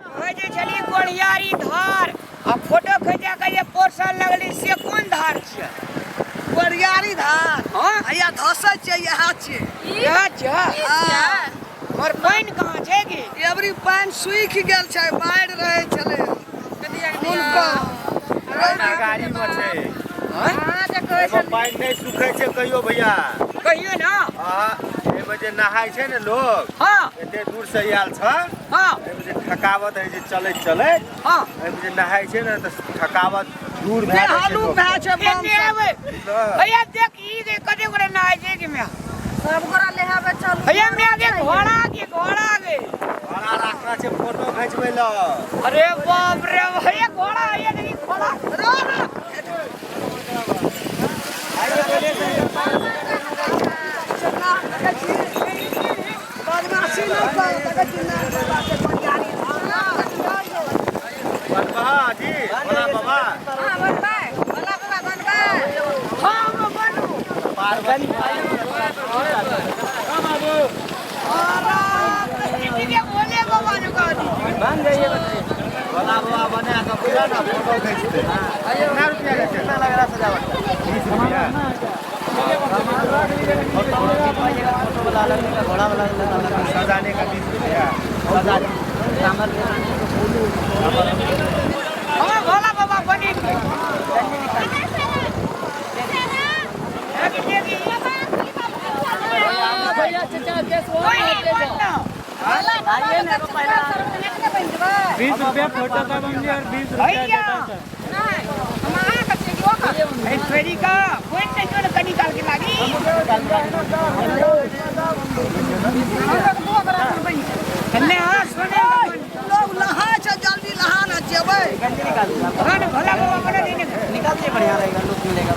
कहै जे छली गोढ़ियारी धार आ फोटो खिंचा के जे पोसल लगली से कोन धार छियै? गोढ़ियारी धार। हाँ। हैया धसै छियै, इएह छियै। इएह छियै? हाँ। मगर पानि कहाँ छै की? एबरी पानि सूखि गेल छै, बाढ़ि रहै छलै हुनकर। गाड़ी में छै। हाँ? एहिमे पानि नहि सुखै छै कहियो भैया। कहियो ना। आ एहिमे जे नहाय छै ने लोग, हाँ। एते दूर से आयल छ, हाँ। एहिमे जे थकावट होइ छै चलैत चलैत, हाँ। एहिमे जे नहाय छै ने तऽ थकावट दूर भए जाइ छै। हलुक भए छै बम एने आबै। भैया देख ई जे कते गोरे नहाय छै कि म्या? सब गोरा लेहाबे चलू। भैया म्या के घोड़ा के घोड़ा के। घोड़ा राखना छै फोटो खिंचबै ल। अरे बाप रे भैया घोड़ा भैया देखी घोड़ा। रो रो। बदमाशी नहि कर, देखै छी नाक बाबा के गोढ़ियारी धार। बनबा जी भोला बाबा। हाँ, बनबै। भोला बाबा बनबै। हाँ, हम बनू। पार्वती। के बोले बाबा जो कह दी। बन जाइए भोला बाबा बना के पूरा ना फोटो खींचते। कितना रुपया लेते? कितना लग रहा सजावट? 20 रुपया। सजाने का 20 रुपया। हाँ, भोला बाबा बनी। बीस रुपया फोटो का बन और 20 रुपया भैया। ऐश्वरी का कोई नहीं जो कनी निकाल के लागी। ने हाँ सुने लोग नहाय छै, जल्दी नहा ने जेबै। हाँ ने भोला बाबा बना देने। निकालते बढ़िया रहेगा, लुक मिलेगा।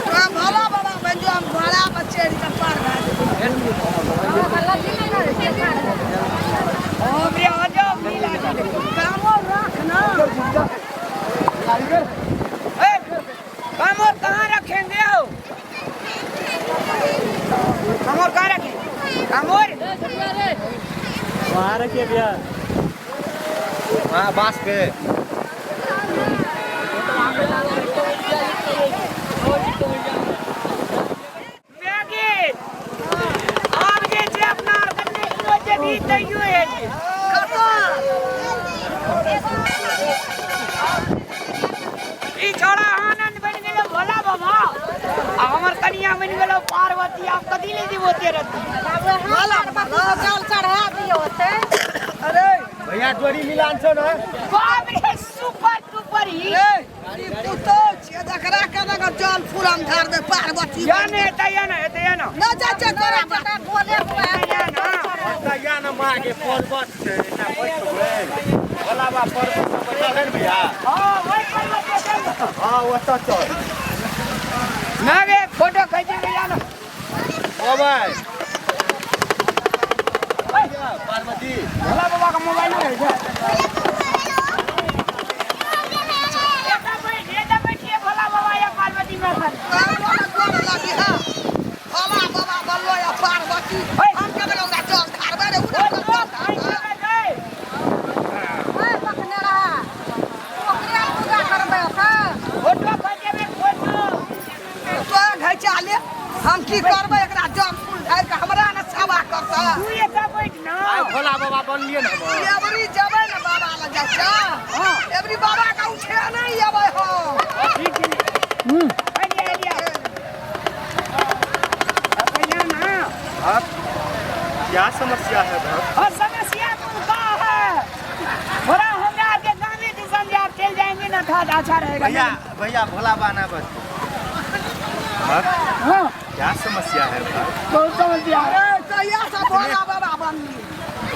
तोरा भोला बाबा बनि जो, हम घोड़ा पर चढ़ि कऽ पार भए जेबै। ओ रे आ जाओ मिला दे। कामो राख ना। ए कामोर कहाँ रखेंगे हो? कामोर कहाँ रखेंगे? कामोर वहाँ रखिए भैया, वहाँ बांस पे। मैगी आब जे छै अपना आर के नहियो जेबही तैयो हेतै। ई छोड़ा आनंद बनि गेलो भोला बाबा आ हमर कनिया बनि गेलो पार्वती। आब कथी ले जेबो तेरती? जल चढ़ा दियौ ओतै। अरे भैया जोड़ी मिलान छौ ने? बाप रे सुपर डुपर ही। रे ई पुतोह छियै, जकरा के जकर जल फूल हम धरबै पार्वती। या ने एतै या ने एतै या ने। न जाइ छै तोरा बाप। भोले बाबा या ना। ओतऽ या ने माँ के पर्वत छै, एकटा बैठबै। भोला बाबा पर्वत पर बैठल है ने भैया? हाँ ओहि पर्वत पर चल। हाँ ओतऽ चल। ना गे फोटो खींचेंगे या ना। ओ भाई पार्वती भोला बाबा का मोबाइल नहीं है। एतऽ बैठिए भोला बाबा या पार्वती माता। गोर लागी हा। भोला बाबा बनलो या पार्वती, हम के ओकरा जल ढारबै रे, उ ने जल ढारबै। बकने रहा ओकरे पूजा करबै ओकर। फोटो खींचेबै फोटो। तोरा घैचा ले, हम की करबै एकरा जल फूल ढारि कऽ, हमरा ने सेवा करतै। तू एतऽ बैठ ना। आइ भोला बाबा बनलियै ने हम। एबरी जेबै ने बाबा लग जाइ छै, एबरी बाबा के उठे नहि अबै हम। ठीक छै। आइए आइए। भैया ना। अब क्या समस्या है भक्त? और समस्या कुल का है? थोड़ा हमरा आर के गाँवे दिसन जे आप चल जाएंगे ना था अच्छा रहेगा। भैया भैया भोला बाना बस। भक्त हाँ क्या समस्या है भक्त? बहुत समस्या है। अरे तैया से भोला बाबा बनली।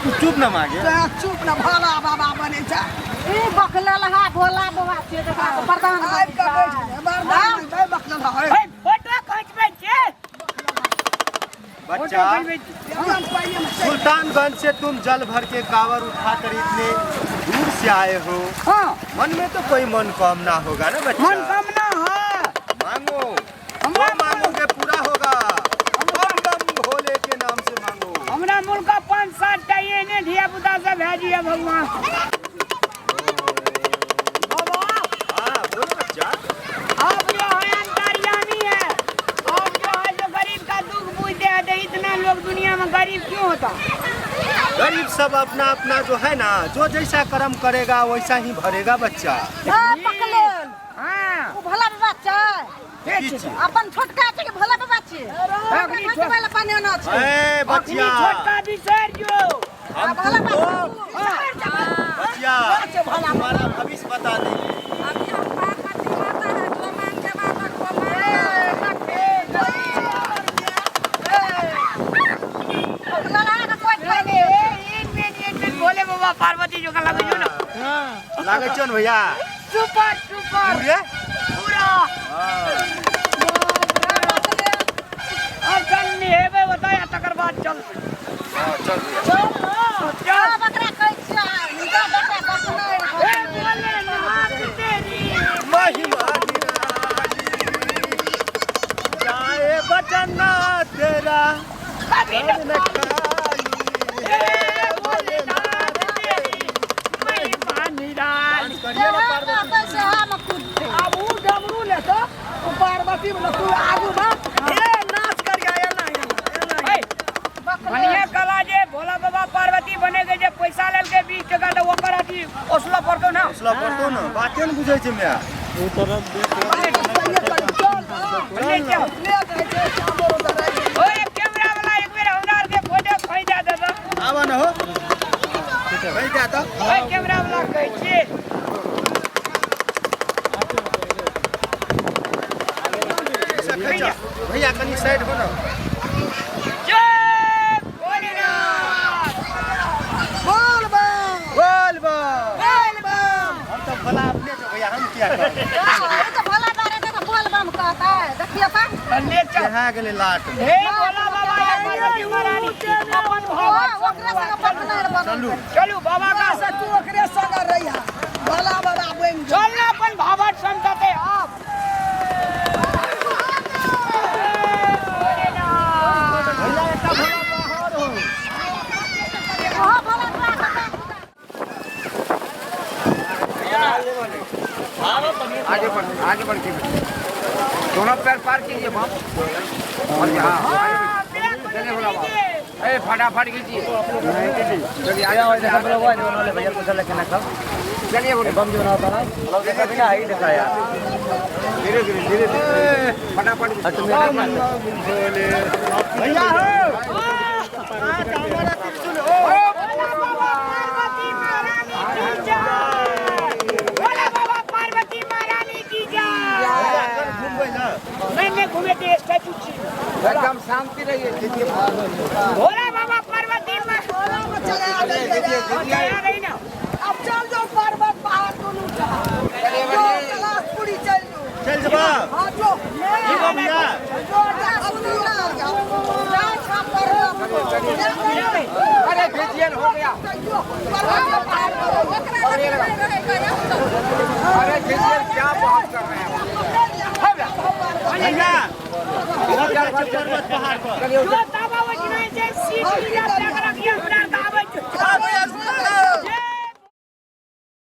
तू चुप न मांगे। तोरा चुप न भोला बाबा बनै छै। ई बकलेल हा भोला बाबा छियै, देखा के प्रधान आबि कऽ बैठ गेलै, बरदान नहि बकलेल हा। ओए फोटो खींचबै छै। बच्चा सुल्तानगंज से तुम जल भर के कावर उठाकर इतने दूर से आए हो, हाँ। मन में तो कोई मनोकामना होगा ना बच्चा? मनोकामना है। मांगो, हमरा जो मांगोगे पूरा होगा। बम बम भोले के नाम से मांगो। हमरा मुल्क का 5-7 टा एहने धिया पुता से भेजिए भगवान। बाबा हाँ बोलो बच्चा। आप जो है अंतर्यामी है, आप जो है जो गरीब का दुख बुझते हैं, तो इतना लोग दुनिया में गरीब क्यों होता? गरीब सब अपना अपना जो है ना, जो जैसा कर्म करेगा वैसा ही भरेगा बच्चा। पकलेल। हाँ ओ भोला बाबा छै। ठीक छै। अपन छोटका छै कि भोला बाबा छै? अखनी ओकरा वाला पानी आना छै। ए अखनी बच्चा छोटका बिसरि जो। हम भोला तुमको बाबा बच्चा तुम्हारा भविष्य बता देंगे। अभी हम पार्वती माता है, जो मांगे माता को लड़ा के कोई अरे, एक मिनट एक मिनट, भोले बाबा पार्वती जो का लगै छौ ना। लागै छौ ने भैया? सुपर सुपर पूरे? पूरा। हाँ। अब चल निहेबे बताया तकर बाद चल। हाँ, चल भैया। चल। बकरा कहै छियै, हिनका बेटा बकना हे भोलेनाथ तेरी महिमा निराली, जाए बचन ना तेरा कभी न न खाली। हे भोलेनाथ तेरी महिमा निराली। करिए ना पार्वती। से हम कूदते। अब ऊ डमरू लेतो, ऊ पार्वती बोले तू आगू बढ़, ए नाच करिया एना एना एना। हे, बढ़िया कला जे भोला बाबा पार्वती बने के जे पैसा लेलके 20 टका तऽ ओकर अथी ओसलो पड़तौ ना। हौसला पड़तौ ना, बाते ने बुझै छै माय। सही करी चल। ले चल। ले जाइ छै चामर उधर। ओए कैमरा वाला एक बेर हमरा आर के फोटो खींचा दे तऽ। आबऽ न हो, भैया तऽ। ओए कैमरा वाला कहै छियै। खींचऽ। भैया कनी साइड हो ना। जय भोलेनाथ। बोल बम बोल बम। बोल बम। हम तऽ भोला अपने छौ भैया, हम किया कहब? ई तऽ भोला बाबा रहतै तऽ बोल बम कहतै। देखियौ तऽ। ले चल। नहा गेलै लाट में। हे भोला बाबा या पार्वती महारानी अपन ओ, भाव ओकरे संगे बकना बनल। चलू। चलू बाबा का से तू ओकरे संग रहिहा, भोला बाबा बनि जो। चल ना अपन भावट समझते आप। भैया एकटा भोला बाबा आओर हो। ओहो भोला बाबा के आगे बढ़, आगे बढ़ के दोनों पैर पार कीजिए बम। और हाँ चलिए भोला बाबा, ए फटाफट कीजिए। चलिए आगे बढ़िए, आगे बढ़िए। चलिए बोले बम जो बनाता ना देखा बिना ही देखा यार, धीरे धीरे धीरे धीरे फटाफट। भैया हो। हमारा त्रिशूल हो। भोला बाबा पार्वती महारानी की जय। भोला बाबा पार्वती महारानी की जय। भैया कन घूमबै ना। नहीं नहीं घूमे थे स्टैचू छी। एकदम शांति रहिए। भोला बाबा पार्वती महारानी चला दैयै। चला रही ना। अब चल जाओ पर्वत पहाड़ दुनू टा। जो कैलाशपुरी चल जो। चल जेबा। हाँ जो। ठीक हो भैया। जो जा सुनू ना। जा छा पर्वत। अरे भेजिए हो गया। जो पर्वत पहाड़ पर। ओकरा लग नहि रहै गया। अरे भेजिए क्या बात कर रहे हैं। भैया पर्वत पहाड़ पर। जो ताबा वचना छै सीट मिला तक रखिए हमरा दाबै छै। भैया सुन।